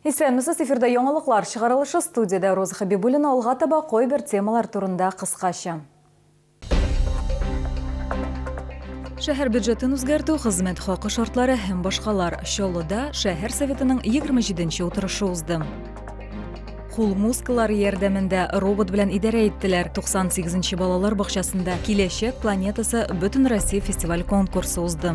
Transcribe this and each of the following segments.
Исәнмесез, эфирда яңалыклар чыгарылышы студиядә Роза Хәбибуллина алга таба кайбер темалар турында кыскача. Шәһәр бюджетын үзгәртү, хезмәт хакы шартлары һәм башкалар. Чаллыда шәһәр советының 27 нче утырышы узды. Кул мускуллары ярдәмендә робот белән идарә иттеләр. 98 нче балалар бакчасында Киләчәк планетасы Бөтенроссия фестиваль-конкурсы узды.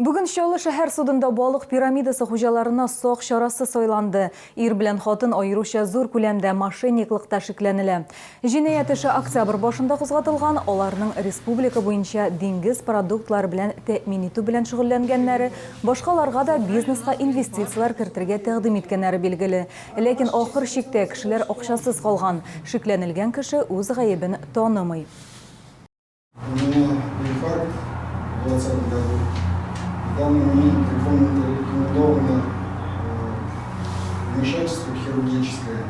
Бүген Чаллы шәһәр судында балык пирамидасы хуҗаларына сак чарасы сайланды. Ир белән хатын аеруча зур күләмдә мошенниклыкта шикләнелә. Җинаять эше октябрь башында кузгатылган, аларның республика буенча диңгез продуктлары белән тәэмин итү белән шөгыльләнгәннәре, башкаларга да бизнеска инвестицияләр кертергә тәкъдим иткәннәре билгеле. Ләкин ахыр чиктә кешеләр акчасыз калган. Шикләнелгән кеше үз гаебен танымый. У меня инфаркт в двадцатом году. В данный момент рекомендовано вмешательство хирургическое.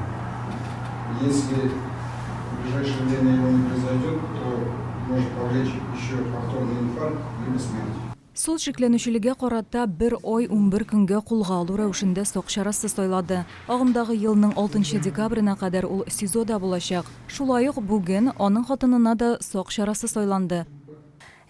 Если в ближайшее время его не произойдет, то может повлечь еще повторный инфаркт либо смерть. Суд шикләнүчелегә карата бер ай 11 көнгә кулга алу рәвешендә сак чарасы сайлады. Агымдагы елның алтынчы декабренә кадәр ул СИЗОда булачак. Шулай ук бүген аның хатынына да сак чарасы сайланды.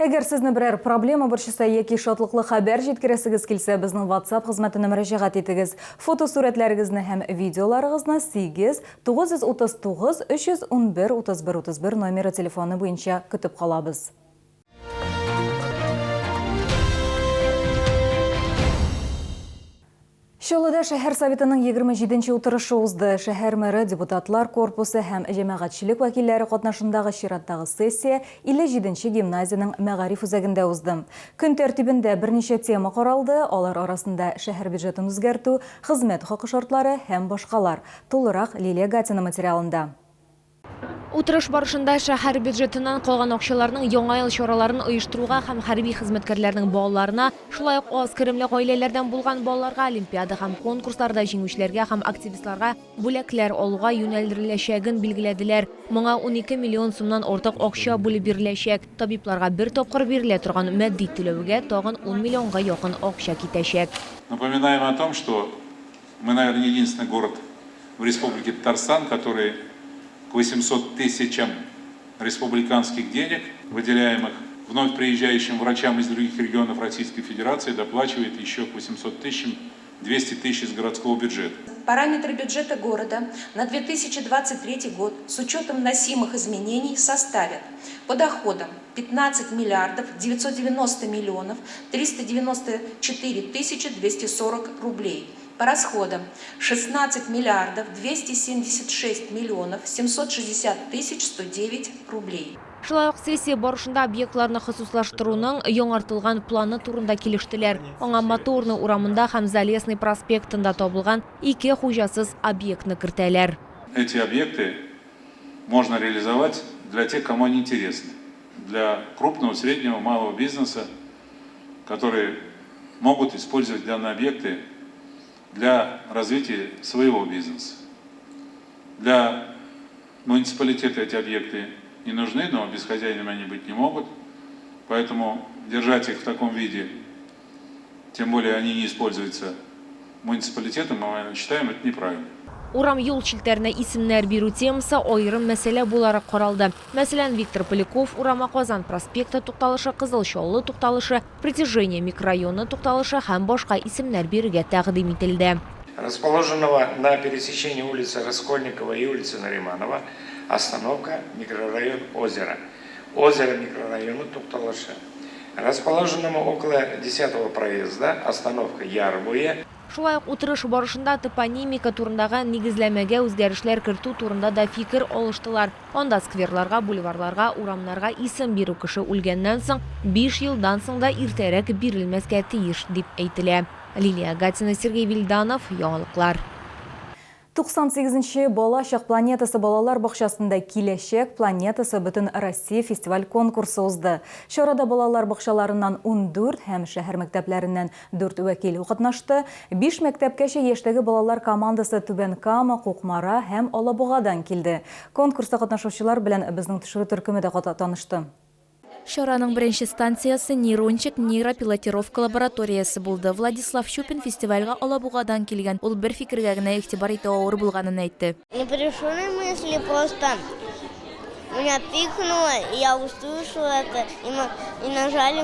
Әгәр сезне берәр проблема борчыса яки шатлыклы хәбәр җиткерәсегез килсә, безнең WhatsApp хезмәтенә мөрәҗәгать итегез. Фотосурәтләрегезне һәм видеоларыгызны 8 939 311 31 31 номеры телефоны буенча көтеп калабыз. Чаллыда шәһәр советының 27 нче утырышы узды. Шәһәр мэры, депутатлар корпусы һәм җәмәгатьчелек вәкилләре катнашындагы чираттагы сессия 57 нче гимназиянең мәгариф үзәгендә узды. Көн тәртибендә берничә тема каралды, алар арасында шәһәр бюджетын үзгәртү, хезмәт хакы шартлары һәм башкалар. Тулырак Лилия Гатина материалында. Утырыш барышында шәһәр бюджетыннан калган акчаларның Яңа ел чараларын оештыруга һәм хәрби хезмәткәрләрнең балаларына, шулай ук аз керемле гаиләләрдән булган балаларга олимпиада һәм конкурсларда җиңүчеләргә һәм активистларга бүләкләр алуга юнәлдереләчәген билгеләделәр. Моңа 12 миллион сумнан артык акча бүлеп биреләчәк. Табибларга бер тапкыр бирелә торган матди түләүгә тагын ун миллионга якын акча китәчәк. Напоминаем о том, что мы, наверное, единственный город в Республике Татарстан, который к 800 тысячам республиканских денег, выделяемых вновь приезжающим врачам из других регионов Российской Федерации, доплачивает еще к 800 тысячам 200 тысяч из городского бюджета. Параметры бюджета города на 2023 год с учетом вносимых изменений составят по доходам 15 миллиардов 990 миллионов 394 тысячи 240 рублей – По расходам 16 миллиардов 276 миллионов 760 тысяч 109 рублей. Шулай ук сессия барышында объектларны хосуслаштыруның яңартылган планы турында килештеләр. Аңа Моторный урамында һәм Залесный проспектында табылган ике хуҗасыз объектны кертәләр. Эти объекты можно реализовать для тех, кому они интересны, для крупного, среднего, малого бизнеса, которые могут использовать данные объекты для развития своего бизнеса. Для муниципалитета эти объекты не нужны, но без хозяина они быть не могут. Поэтому держать их в таком виде, тем более они не используются муниципалитетом, мы считаем это неправильно. Урам-юл челтәренә исемнәр бирү темасы аерым мәсьәлә буларак каралды. Мәсәлән, Виктор Поляков урамы, Казан проспекты тукталышы, Кызыл Чаллы тукталышы, Притяжение микрорайоны тукталышы һәм башка исемнәр бирергә тәкъдим ителде. Расположенного на пересечении улицы Раскольникова и улицы Нариманова, остановка, микрорайон Озеро. Озеро микрорайоны тукталышы. Расположенному около десятого проезда, остановка Яр буе. Шулай ук утырыш барышында топонимика турындагы нигезләмәгә үзгәрешләр кертү турында да фикер алыштылар. Анда скверларга, бульварларга, урамнарга исем бирү кеше үлгәннән соң биш елдан соң да иртәрәк бирелмәскә тиеш, дип әйтелә. Лилия Гатина, Сергей Вильданов, Яңалыклар. 98 нче Балачак планетасы балалар бакчасында Киләчәк планетасы Бөтенроссия фестиваль-конкурсы узды. Чарада балалар бакчаларыннан 14 һәм шәһәр мәктәпләреннән дүрт вәкил катнашты. Биш мәктәпкәчә яшьтәге балалар командасы Түбән Кама, Кукмара һәм Алабугадан килде. Конкурста катнашучылар белән безнең төшерү төркеме дә танышты. Чараның беренче станциясе Нейрончик нейропилотировка лабораториясе булды. Владислав Щупин фестивальгә Алабугадан килгән. Ул бер фикергә генә игътибар итү авыр булганын әйтте. Не пришли мысли, просто меня пикнуло, и я услышала это, и мы и нажали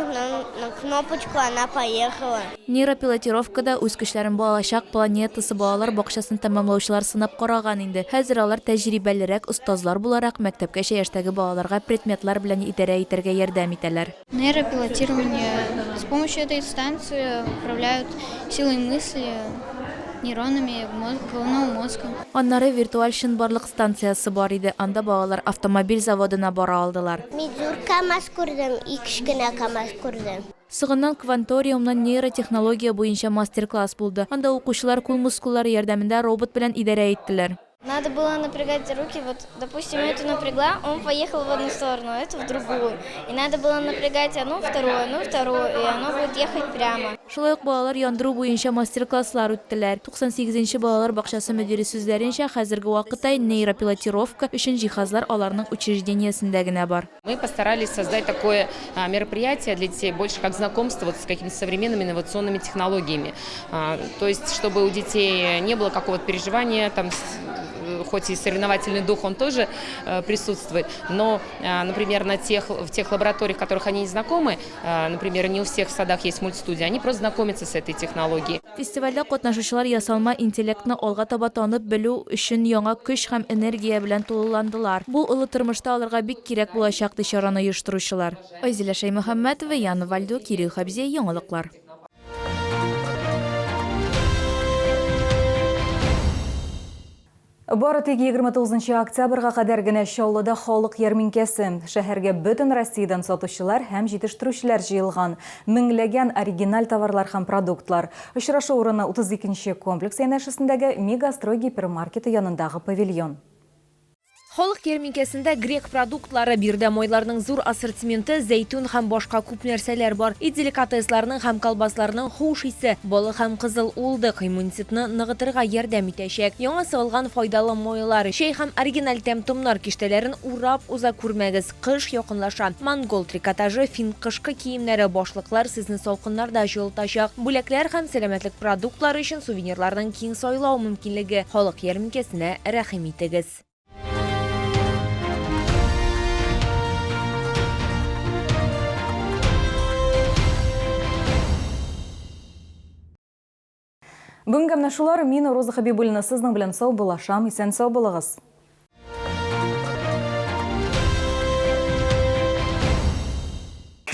на кнопочку, она поехала. Нейропилотировкада үз көчләрен Балачак планетасы балалар бакчасын тәмамлаучылар сынап караган инде. Хәзер алар тәҗрибәлерәк остазлар буларак мәктәпкәчә яшьтәге балаларга предметлар белән идарә итәргә ярдәм итәләр. Нейропилотирование. С помощью этой станции управляют силой мысли, нейронами головного мозга. Аннары виртуаль чынбарлык станциясе бар иде, анда балалар автомобиль заводына бара алдылар. Мин зур КАМАЗ күрдем и кечкенә КАМАЗ күрдем. Соңыннан Кванториумнан нейротехнология буенча мастер-класс булды. Анда укучылар кул мускуллары ярдәмендә робот белән идарә иттеләр. Надо было напрягать руки, вот, допустим, эту напрягла, он поехал в одну сторону, а эту в другую. И надо было напрягать одну, вторую, одну, вторую, и оно будет ехать прямо. Шулай ук балалар яндыру буенча мастер-класслар үттеләр. 98 нче балалар бакчасы мөдире сүзләренчә, хәзерге вакытта нейропилотировка өчен җиһазлар аларның учреждениесендә генә бар. Мы постарались создать такое мероприятие для детей, больше как знакомство вот с какими-то современными инновационными технологиями. То есть, чтобы у детей не было какого-то переживания, там, хоть и соревновательный дух, он тоже присутствует, но, например, в тех лабораториях, в которых они не знакомы, например, не у всех в садах есть мультстудия, они просто знакомятся с этой технологией. Фестивальдә катнашучылар ясалма интеллектны алга таба танып белү өчен яңа көч һәм энергия белән тулыландылар. Бу олы тормышта аларга бик кирәк булачак, ди чараны оештыручылар. Айзилә Шәймөхәммәтова, Яна Вальдо, Кирилл Хәбзиев, Яңалыклар. Бары тик 29 октябрьгә кадәр генә Чаллыда халык ярминкәсе. Шәһәргә бөтен Россиядән сатучылар һәм җитештерүчеләр җыелган. Меңләгән оригиналь товарлар һәм продуктлар. Очрашу урыны 32 нче комплекс янәшәсендәге Мегастрой гипермаркеты янындагы павильон. Халык ярминкәсендә грек продуктлары, биредә майларның зур ассортименты, зәйтүн һәм башка күп нәрсәләр бар. Ит деликатесларының һәм колбасларның хуш исе, балык һәм кызыл уылдык иммунитетны ныгытырга ярдәм итәчәк. Яңа сыгылган файдалы майлар, чәй һәм оригиналь тәм-томнар киштәләрен урап уза күрмәгез. Кыш якынлаша. Монгол трикотажы, фин кышкы киемнәре, башлыклар сезне салкыннарда җылытачак. Бүләкләр һәм сәламәтлек продуктлары өчен сувенирларның киң сайлау мөмкинлеге. Халык ярминкәсенә рәхим итегез. Бүгенгә менә шулар. Мин Роза Хабибуллина сезнең белән саубуллашам. Исән сау булыгыз.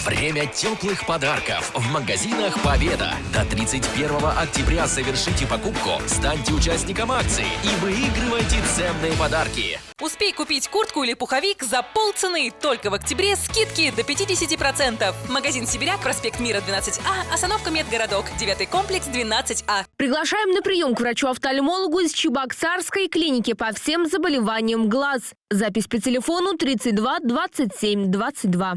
Время теплых подарков в магазинах «Победа». До 31 октября совершите покупку, станьте участником акции и выигрывайте ценные подарки. Успей купить куртку или пуховик за полцены. Только в октябре скидки до 50%. Магазин «Сибиряк», проспект Мира, 12А, остановка Медгородок, 9 комплекс, 12А. Приглашаем на прием к врачу-офтальмологу из Чебоксарской клиники по всем заболеваниям глаз. Запись по телефону 32 27 22.